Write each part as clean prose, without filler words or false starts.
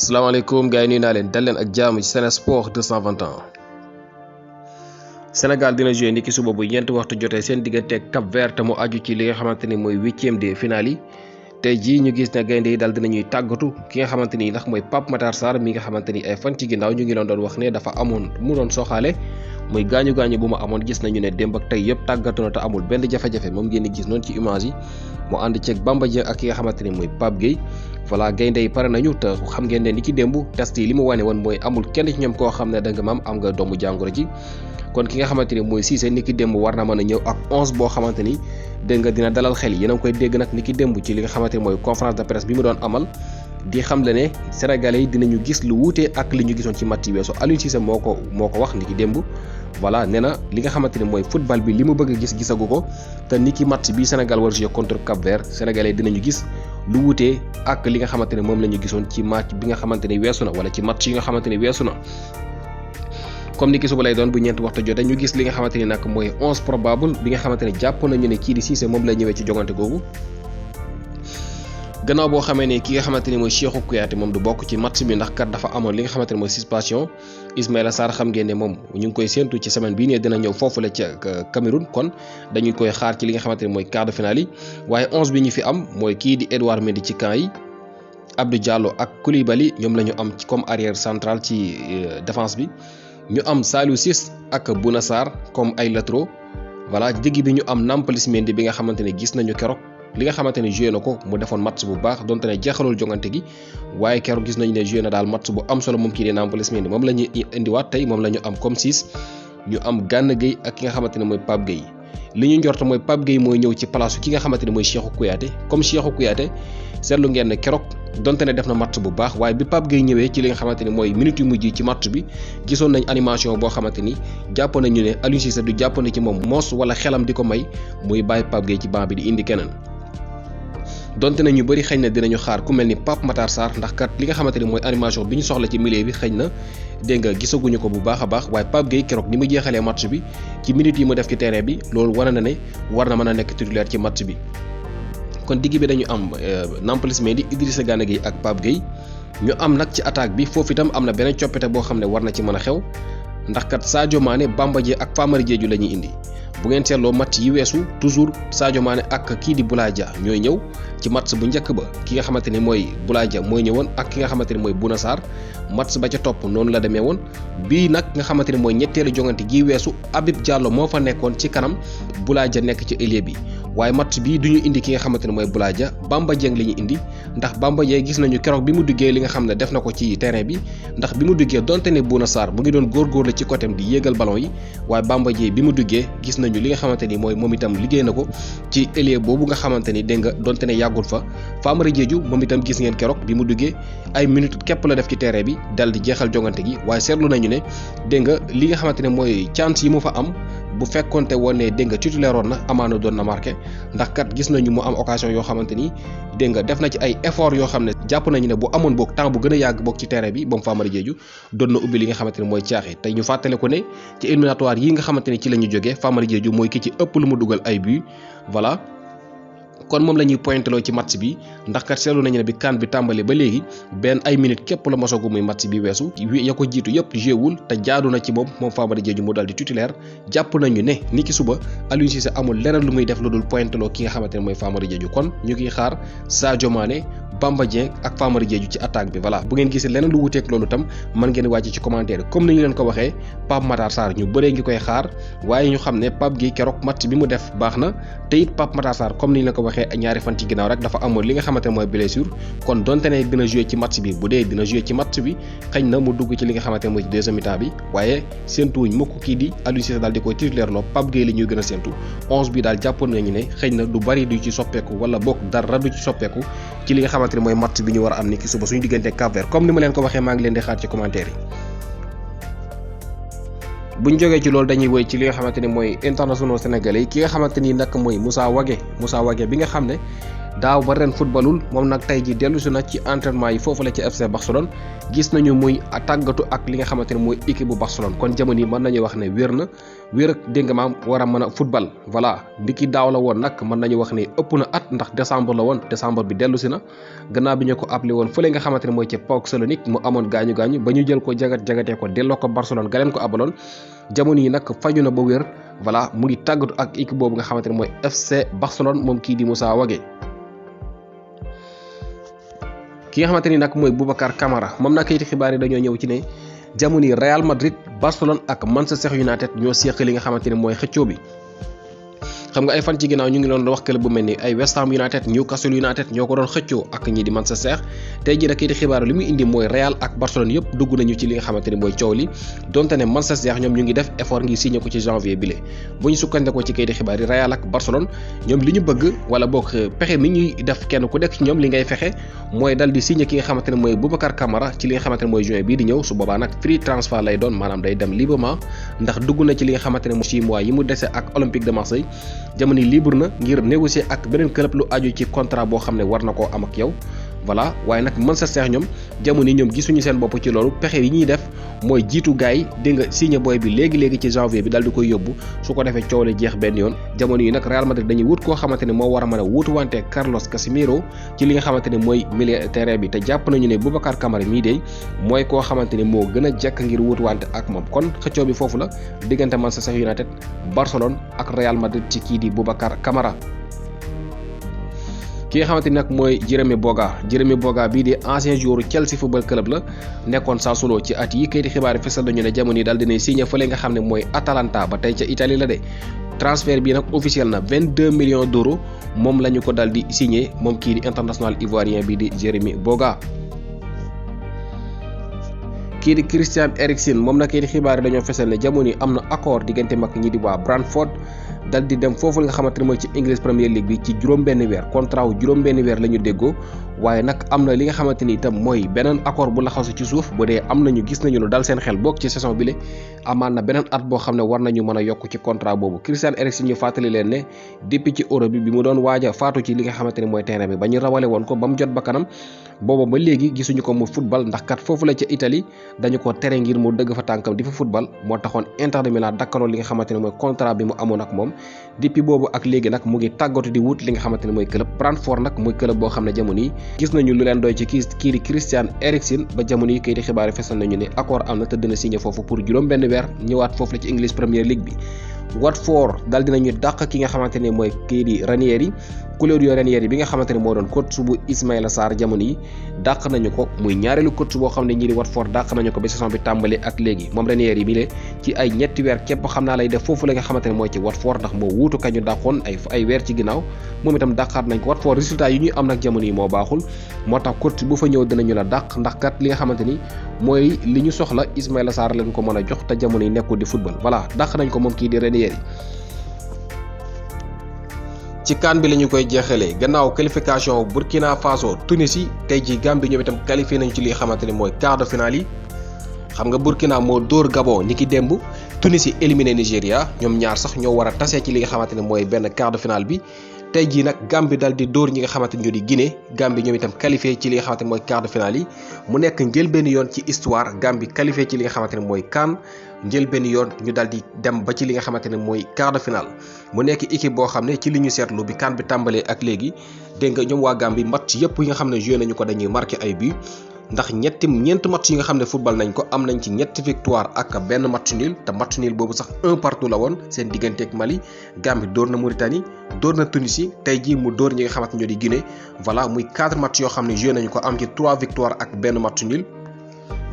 salaamaaleykum gars yi nuyu naa leen dal leen ak jaamu ci Sen Sport 221. Sénégal dina joué ni ki suba bu ñeenti waxtu jotee seen diggante ak Cap Vert te mu aju ci li nga xamante ni mooy huitième de finale yi tey jii ñu gis ne gaynde yi daal dinañuy tàggatu ki nga xamante ni ndax mooy Pape Matar Sarr mi nga xamante ni ay fan ci ginnaaw ñu ngi doon wax ne dafa amoon mu doon soxaale muy gaañu bu ma amoon gis nañu ne démb ak tey yëpp tàggatu na te amul benn jafe-jafe moom ngeen di gis noonu ci image yi mu ànd ceeg Bamba Dieng ak ki nga xamante ni mooy Pape Gueye. voilà gaynde yi pare nañu te xam ngeen ne ni ki démb test yi li mu wane woon mooy amul kenn ci ñoom koo xam ne da nga maam am nga doomu jàngoro ji kon ki nga xamante ni mooy Cissé ni ki démb war na mën a ñëw ak 11 boo xamante ni dégg nga dina dalal xel yi yéen a ngi koy dégg nag ni ki démb ci li nga xamante ni mooy conférence de presse bi mu doon amal di xam le ne sénégalais yi dinañu gis lu wuute ak li ñu gisoon ci match yi weesu Aliou Cissé moo ko wax ni ki démb voilà nee na li nga xamante ni mooy football bi li mu bëgg a gis gisagu ko te ni ki match bi Sénégal war jouer contre Cap Vert sénégalais yi dinañu gis lu wutee ak li nga xamante ne moom la ñu gisoon ci match bi nga xamante ni weesu na wala ci match yi nga xamante ni weesu na comme ni ki suba lay doon bu ñeenti waxtu jotee ñu gis li nga xamante ni nag mooy 11 probable bi nga xamante ne jàpp nañu ne kii di Cissé moom lay ñëwee ci jogante googu gannaaw boo xamee ne ki nga xamante ni mooy Cheikhou Kouyaté moom du bokk ci match bi ndax kat dafa amoon li nga xamante ne mooy suspension Ismaïla Sarr xam ngeen ne moom ñu ngi koy séentu ci semaine bii ne dina ñëw foofu la ca Cameroun kon dañu koy xaar ci li nga xamante ne mooy quart de finale yi waaye 11 bi ñu fi am mooy kii di Edouard Mendy ci camp yi Abdou Diallo ak Koulibaly ñoom la ñu am comme arrière central ci défense bi ñu am Saliou Ciss ak Bouna Sarr comme ay latéraux voilà digg bi ñu am Nampalys Mendy bi nga xamante ne gis nañu keroog li nga xamante ne joué na ko mu defoon match bu baax donte ne jeexalul jongante gi waaye keroog gis nañu ne joué na daal match bu am solo moom kii di Nampalys Mendy moom la ñuy indiwaat tey moom la ñu am comme 6 ñu am Gana Gueye ak ki nga xamante ne mooy Pape Gueye li ñu njort mooy Pape Gueye mooy ñëw ci place ki nga xamante ne mooy Cheikhou Kouyaté comme Cheikhou Kouyaté seetlu ngeen ne keroog donte ne def na match bu baax waaye bi Pape Gueye ñëwee ci li nga xamante ni mooy minute yu mujj ci match bi gisoon nañ animation boo xamante ni jàpp nañu ne Aliou Cissé du jàpp ne ci moom moos wala xelam di ko may muy bàyyi Pape Gueye ci banc bi di indi keneen donte na ñu bëri xëy na dinañu xaar ku mel ni Pape Matar Sarr ndax kat li nga xamante ni mooy animation bi ñu soxla ci milieu bi xëy na dégg nga gisaguñu ko bu baax a baax waaye Pape Gueye keroog ni mu jeexalee match bi ci minutes yi mu def ci terrain bi loolu wane na ne war na mën a nekk titulaire ci match bi. kon digg bi dañu am Nampalys Mendy Idrissa Gana Gueye ak Pape Gueye ñu am nag ci attaque bi foofu itam am na beneen coppite boo xam ne war na ci mën a xew ndax kat Sadio Mané Bamba Dieng ak Famara Diédhiou la ñuy indi. bu ngeen seetloo match yi weesu toujours Sadio Mané ak kii di Boulaye Dia ñooy ñëw ci match bu njëkk ba ki nga xamante ni mooy Boulaye Dia mooy ñëwoon ak ki nga xamante ni mooy Bouna Sarr match ba ca topp noonu la demee woon bii nag nga xamante ni mooy ñetteelu jongante gi weesu Habib Diallo moo fa nekkoon ci kanam Boulaye Dia nekk ci ailier bi waaye match bii du ñu indi ki nga xamante ne mooy Boulaye Dia Bamba Dieng la ñu indi ndax Bamba Dieng gis nañu keroog bi mu duggee li nga xam ne def na ko ci terrain bi ndax bi mu duggee donte ne Bouna Sarr mu ngi doon góorgóorlu ci côté di yéegal ballon yi waaye Bamba Dieng bi mu duggee gis nañu li nga xamante ni mooy moom itam liggéey na ko ci ailier boobu nga xamante ni dégg nga donte ne yàggul fa Famara Diédhiou moom itam gis ngeen keroog bi mu duggee ay minutes képp la def ci terrain bi dal di jeexal jongante gi waaye seetlu nañu ne dégg nga li nga xamante ne mooy chance yi mu fa am bu fekkonte woon ne dégg nga titulaire woon na amaana doon na marqué ndax kat gis nañu mu am occasion yoo xamante ni dégg nga def na ci ay effort yoo xam ne jàpp nañu ne bu amoon boog temps bu gën a yàgg boog ci terrain bi moom Famara Diédhiou doon na ubbi li nga xamante ne mooy caaxi tey ñu fàttale ko ne ci éliminatoire yi nga xamante ni ci la ñu jógee Famara Diédhiou mooy ki ci ëpp lu mu dugal ay but voilà kon moom la ñuy pointeloo ci match bi ndax kat seetlu nañu ne bi CAN bi tàmbali ba léegi benn ay minutes képp la mosagu muy match bi weesu ya ko jiitu yëpp jéewul te jaadu na ci moom Famara Diédhiou mu dal di titulaire jàpp nañu ne ni ki suba Aliou Cissé amul leneen lu muy def lu dul pointeloo ki nga xamante ne mooy Famara Diédhiou kon ñu ngi xaar Sadio Mané Bamba Dieng ak Famara Diédhiou ci attaque bi voilà bu ngeen gisee leneen lu wuteek loolu tam mën ngeen wàcc ci commentaire comme ni ñu leen ko waxee Pape Matar Sarr ñu bëree ngi koy xaar waaye ñu xam ne Pape Gueye keroog match bi mu def baax na te it Pape Matar Sarr comme ni ñu leen ko waxee ñaari fan ci ginnaaw rek dafa amoon li nga xamante ne mooy blessure kon donte ne dina jouer ci match bi bu dee dina jouer ci match bi xëy na mu dugg ci li nga xamante ne mooy ci deuxième mi-temps bi waaye séentuwuñ mukk kii di Aliou Cissé daal di koy titulaire loo Pape Gueye la ñuy gën a séentu 11 bi daal jàppoon nañu ne xëy na du bari du ci soppeeku wala boog dara du ci soppeeku ci li nga xamante ne mooy match bi ñu war a am ni ki suba suñu diggante Cap Vert comme ni ma leen ko waxee maa ngi leen di xaar ci commentaire yi. buñ jógee ci loolu dañuy woy ci li nga xamante ni mooy international sénégalais yi ki nga xamante ni nag mooy Moussa Wagué bi nga xam ne daaw ba ren footballul moom nag tey ji dellusi na ci entraînement yi foofu la ci FC Barcelone gis nañu muy tàggatu ak li nga xamante ne mooy équipe bu Barcelone kon jamono yi mën nañu wax ne wér ak dégg nga maam war a mën a football voilà ndiki daaw la woon nag mën nañu wax ne ëpp na at ndax décembre la woon décembre bi dellusi na gannaaw bi ñu ko appelé woon fële nga xamante ne mooy ci PAOK Salonique mu amoon gaañu ba ñu jël ko jagatee ko delloo ko Barcelone ga leen ko abaloon jamono yi nag faju na ba wér voilà mu ngi tàggatu ak équipe boobu nga xamante ne mooy FC Barcelone moom kii di Moussa Wagué. ki nga xamante ni nag mooy Boubacar Kamara moom nag kayiti xibaar yi dañoo ñëw ci ne jamono yi Real Madrid Barcelone ak Manchester United ñoo seq li nga xamante ne mooy xëccoo bi. xam nga ay fan ci ginnaaw ñu ngi doon wax club bu mel ni ay West Ham United Newcastle United ñoo ko doon xëccoo ak ñi di Manchester tey jii nag kayiti xibaar li muy indi mooy Real ak Barcelone yëpp dugg nañu ci li nga xamante ni mooy coow li donte ne Manchester ñoom ñu ngi def effort ngir signé ko ci janvier bile bu ñu sukkandikoo ci kayiti xibaar yi Real ak Barcelone ñoom li ñu bëgg wala boog pexe mi ñuy def kenn ku nekk ci ñoom li ngay fexe mooy dal di signé ki nga xamante ne mooy Boubacar Kamara ci li nga xamante ne mooy juin bii di ñëw su boobaa nag free transfer lay doon maanaam day dem librement ndax dugg na ci li nga xamante ne mooy 6 mois yi mu dese ak Olympique de Marseille jamono libre na ngir négocier ak beneen club lu aju ci contrat boo xam ne war na koo am ak yow voilà waaye nag Manchester ñoom jamono yi ñoom gisuñu seen bopp ci loolu pexe yi ñuy def mooy jiitu gars yi di nga signé booy bi léegi ci janvier bi daal di koy yóbbu su ko defee coow la jeex benn yoon jamono yi nag Real Madrid dañuy wut koo xamante ne moo war a mën a wuutu wante Carlos Casemiro ci li nga xamante ne mooy milieu terrain bi te jàpp nañu ne Boubacar Kamara mii de mooy koo xamante ne moo gën a jekk ngir wuutu wante ak moom kon xëccoo bi foofu la diggante Manchester United Barcelone ak Real Madrid ci kii di Boubacar Kamara. ki nga xamante ni nag mooy Jérémy Boga bii di ancien joueur Chelsea football club la nekkoon Sassuolo ci at yi kayiti xibaar yi fesal nañu ne jamono yi daal dinay signé fële nga xam ne mooy Atalanta ba tey ca Italie la de transfert bi nag officiel na 22 millions d'euros moom la ñu ko dal di signé moom kii di international ivoirien bii di Jérémy Boga. kii di Christian Eriksen moom nag kayiti xibaar yi dañoo fesal ne jamono yi am na accord diggante mag ñi di waa Brentford dal di dem foofu nga xamante ne mooy ci English Premier League bi ci juróom-benn weer contrat wu juróom-benn weer la ñu déggoo waaye nag am na li nga xamante ni itam mooy beneen accord bu laxasu ci suuf bu dee am nañu gis nañu lu dal seen xel bokk ci saison bi le amaan na beneen at boo xam ne war nañu mën a yokk ci contrat boobu Christian Eriksen ñu fàttali leen ne depuis ci Euro bi mu doon waaj a faatu ci li nga xamante ne mooy terrain bi ba ñu rawale woon ko ba mu jot ba kanam booba ba léegi gisuñu ko mu football ndax kat foofu la ca Italie dañu ko tere ngir mu dëgg fa tànkam di fa football moo taxoon Inter de Milan dakkaloo li nga xamante ne mooy contrat bi mu amoon ak moom depuis boobu ak léegi nag mu ngi tàggatu di wut li nga xamante ne mooy club Brentford nag mooy club boo xam ne jamono yi gis nañu lu leen doy ci kii di Christian Eriksen ba jamono yi kay di xibaar yi fesal nañu ne accord am na te dina signé foofu pour juróom-benn weer ñëwaat foofu la ci English Premier League bi. Watford daal dinañu dàq ki nga xamante ne mooy kii di Ranieri Claudio Ranieri bi nga xamante ne moo doon coach bu Ismaïla Sarr jamono yi dàq nañu ko muy ñaareelu coach boo xam ne ñii di Watford dàq nañu ko ba saison bi tàmbali ak léegi moom Ranieri bi le ci ay ñetti weer képp xam naa lay def foofu la nga xamante ne mooy ci Watford ndax moo wuutu kañu dàqoon ay weer ci ginnaaw moom itam dàqaat nañ ko Watford résultat yi ñuy am nag jamono yi moo baaxul moo tax coach bu fa ñëw dinañu la dàq ndax kat li nga xamante ni mooy li ñu soxla Ismaïla Sarr leen ko mën a jox te jamono yi nekkul di football voilà dàq nañ ko moom kii di Ranieri. ci CAN bi la ñu koy jeexalee gannaaw qualification Burkina Faso Tunisie tey jii Gambie ñoom itam qualifié nañu ci li nga xamante ne mooy quart de finale yi xam nga Burkina moo dóor Gabon ni ki démb Tunisie éliminé Nigéria ñoom ñaar sax ñoo war a tase ci li nga xamante ne mooy benn quart de finale bi tey jii nag Gambie dal di dóor ñi nga xamante ne ñoo di Guinée Gambie ñoom itam qualifié ci li nga xamante ne mooy quart de finale yi mu nekk njëlbéen yoon ci histoire Gambie qualifié ci li nga xamante ne mooy CAN njëlbéen yoon ñu dal di dem ba ci li nga xamante ne mooy quart de finale mu nekk équipe boo xam ne ci li ñu seetlu bi CAN bi tàmbalee ak léegi dégg nga ñoom waa Gambie match yëpp yi nga xam ne joué nañu ko dañuy marqué ay but ndax ñeent match yi nga xam ne football nañ ko am nañ ci ñetti victoire ak benn match nul te match nul boobu sax 1-1 la woon seen diggante ak Mali Gambie dóor na Mauritanie dóor na Tunisie tey jii mu dóor ñi nga xamante ñoo di Guinée voilà muy 4 match yoo xam ne joué nañu ko am ci 3 victoire ak benn match nul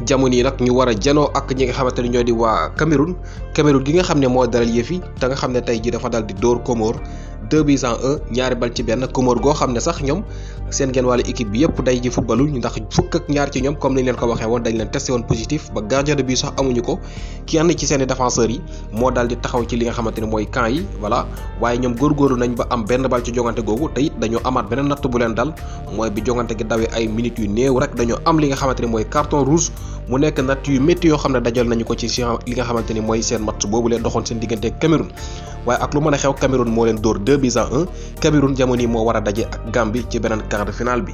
jamono yi nag ñu war a janoo ak ñi nga xamante ne ñoo di waa Cameroun gi nga xam ne moo dalal yëf yi te nga xam ne tey jii dafa dal di dóor Comores 2-1 ñaari bal ci benn Comores goo xam ne sax ñoom seen genn wàllu équipe bi yëpp day ji footballul ndax fukk ak ñaar ci ñoom comme ni leen ko waxee woon dañ leen testé woon positif ba gardien de but sax amuñu ko kenn ci seen i défenseurs yi moo daal di taxaw ci li nga xamante ne mooy camp yi voilà waaye ñoom góorgóorlu nañ ba am benn bal ci jongante googu te it dañoo amaat beneen natt bu leen dal mooy bi jongante gi dawee ay minutes yu néew rek dañoo am li nga xamante ne mooy carton rouge mu nekk nat yu métti yoo xam ne dajal nañu ko ci li nga xamante ni mooy seen match boobu leen doxoon seen diggante Cameroun waaye ak lu mën a xew Cameroun moo leen dóor 2-1 Cameroun jamono yi moo war a daje ak Gambie ci beneen quart de finale bi.